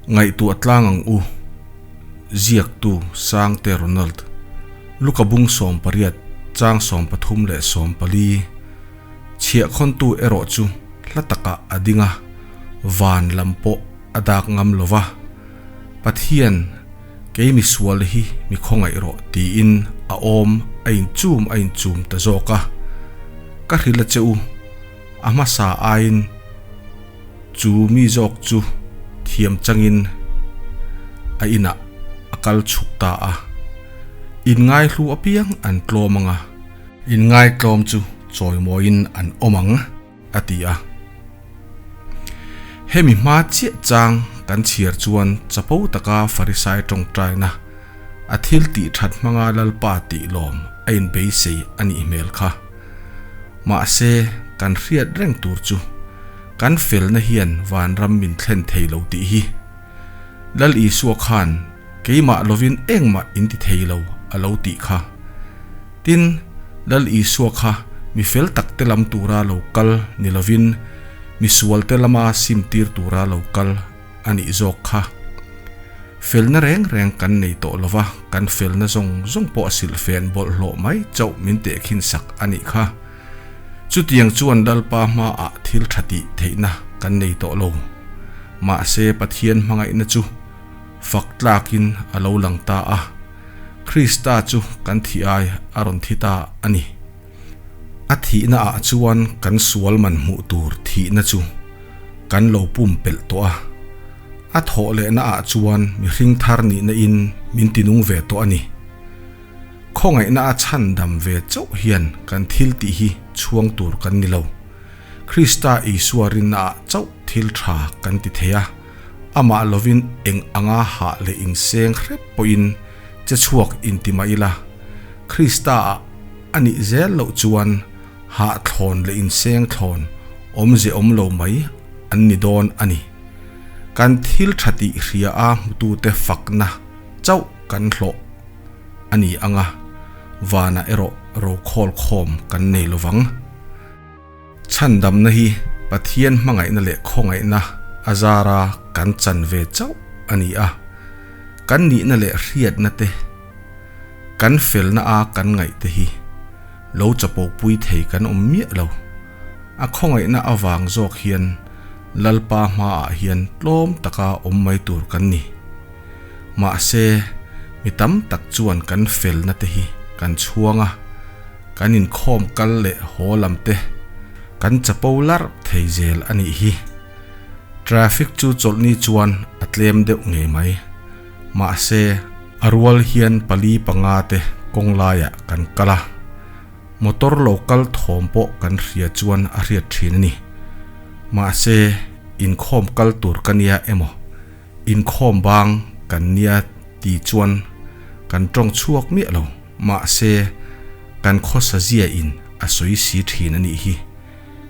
Ngaihtuah tlang ang u, Ziaktu Sangte Ronald, Luka bung 18 chang 13 leh 14, Chhiahkhawntu erawh chu hla takah a ding a, van lam pawh a dak ngam lo va, Pathian, kei misual hi mi khawngaih rawh tiin a awm a inchum a inchum ta zawk a. Ka hrilh a che u, a hmasa aiin chu mi zawk chu thiam changin a inah a kal chhuk ta a. Inngaihlu apiang an tlawm ang a. Inngaitlawm chu chawimawiin an awm ang, a ti a. Hemi hma chiah chang kan chhiar chuan chapo taka Farisai tawngtaina a thil tih that hmanga Lalpa tih lawm a inbeisei a nih hmel kha. Mahse, kan hriat reng tur chu kan felna hian vanram min thlen thei lo tih hi. Lal Isua khan keimah lovin engmah in ti thei lo a lo tih kha. Tin, Lal Isua kha mi fel tak te lam tura lo kal ni lovin mi sual te lama sim tir tura lo kal a nih zawk kha. Felna reng reng kan nei tawh lova, kan felna zawng zawng pawh silhfen bawlhhlawh mai chauh min tehkhin sak a nih kha. Chutiang chuan Lalpa hmaah thil tha tih theihna kan nei tawh lo. Mahse Pathian hmangaihna chu fak tlakin a lo lang ta a, Krista chu kan thih ai a rawn thi ta a ni. A thihna ah chuan kan sual man hmuh tur thihna chu kan lo pumpelh tawh a, a thawh lehna ah chuan mihring thar nihna in min tinung ve tawh a ni. Khawngaihna a chhandam ve chauh hian kan thil tih hi chhuang tur kan ni lo. Krista Isua rinna ah chauh thil tha kan ti thei a, amah lovin eng anga hah leh inseng hrep pawhin che chhuak inti mah ila, Krista ah a nih zel loh chuan hah thlawn leh inseng thlawn awmze awm lo mai an ni dawn a ni. Kan thil tha tih hria a hmutute fakna chauh kan hlawh a ni ang a, vanah erawh rokhawl khawm kan nei lovang. Chhandamna hi Pathian hmangaihna leh khawngaihna a zara kan chan ve chauh a ni a, kan nihna leh hriatna te, kan felna a kan ngaih te hi lo chapopui thei kan awm miah lo. A khawngaihna avang zawk hian Lalpa hmaah hian tlawm taka awm mai tur kan ni. Mahse, mi tam tak chuan kan felna te hi kan chhuang a, kan inkhawm kal leh haw lam te kan chapo larh thei zel a nih hi. Traffic chu chawlhni chuan a tlem deuh ngei mai. Mahse, a rual hian pali panga te kawng laiah kan kal a, motor lo kal thawm pawh kan hria chuan a hriat thin a ni. Mahse, inkhawm kal tur ka nia emaw? Inkhawm bang kan nia ti chuan kan tawng chhuak miah lo, mahse kan khawsa zia in a sawi si thin a nih hi.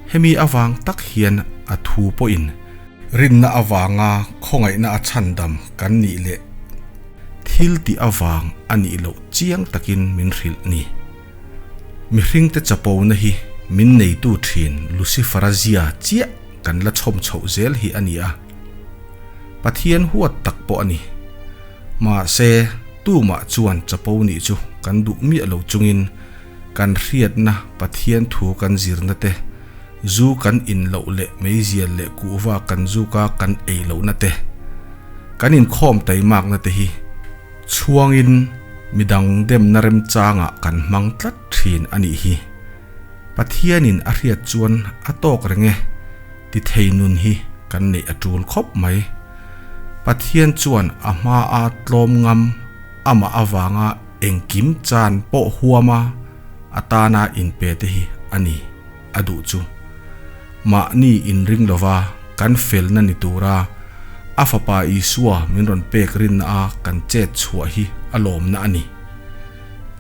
Hemi avang tak hian a thu pawhin rinna avanga khawngaihna a chhandam kan nih leh thil tih avang a nih loh chiang takin min hrilh ni. Mihringte chapona hi min neitu thin Lucifera zia chiah kan la chhawm chhoh zel hi a ni a. Pathian huat tak pawh a ni. Mahse, tumah chuan chapo nih chu kan duh miah lo chungin kan hriatna Pathian thu kan zirna te, zu kan in loh leh meizial leh kuhva kan zuka kan ei lohna te, kan inkhawm taimakna te hi chhuangin midang demna remchangah kan hmang tlat thin a nih hi. Pathianin a hriat chuan a tawk reng e. Ti thei nun hi kan neih a tul khawp mai. Pathian chuan a hmaa tlawm ngam amah avanga engkim chan pawh huama atana inpe te hi a ni a duh chu. Mahni inring lova kan felna ni tura a Fapa Isua min rawn pek rinna a kan chet chhuah hi a lawmna a ni.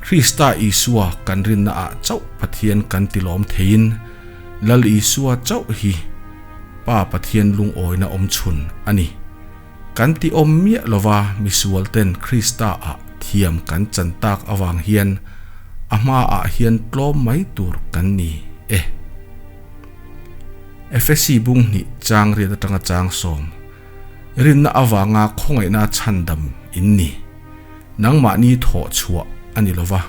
Krista Isua kan rinna ah chauh Pathian kan tilawm theiin, Lal Isua chauh hi Pa Pathian lungawina awm chhun a ni. Kan ti awm miah lova misual ten Krista ah thiam kan chan tak avang hian a hma ah hian tlawm mai tur kan ni e. Efesi bung hnih chang riat atanga chang sawm. Rinna avanga khawngaihna chhandam in ni. Nangmahni thawh chhuah a ni lova,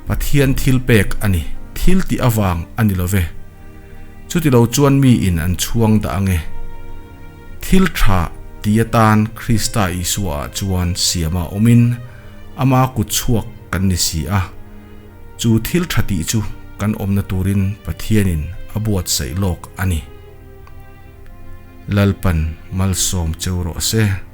Pathian thil pek a ni, thil tih avang a ni love. Chutilo chuan mi in an chhuang dah ange. Thil tha ti atan Krista Isua ah chuan siama awmin ama kut chhuak kan ni si a. Chu thil tha tih chu kan awmna turin Pathianin a buatsaih lawk a ni. Lalpan malsawm cheu rawh se.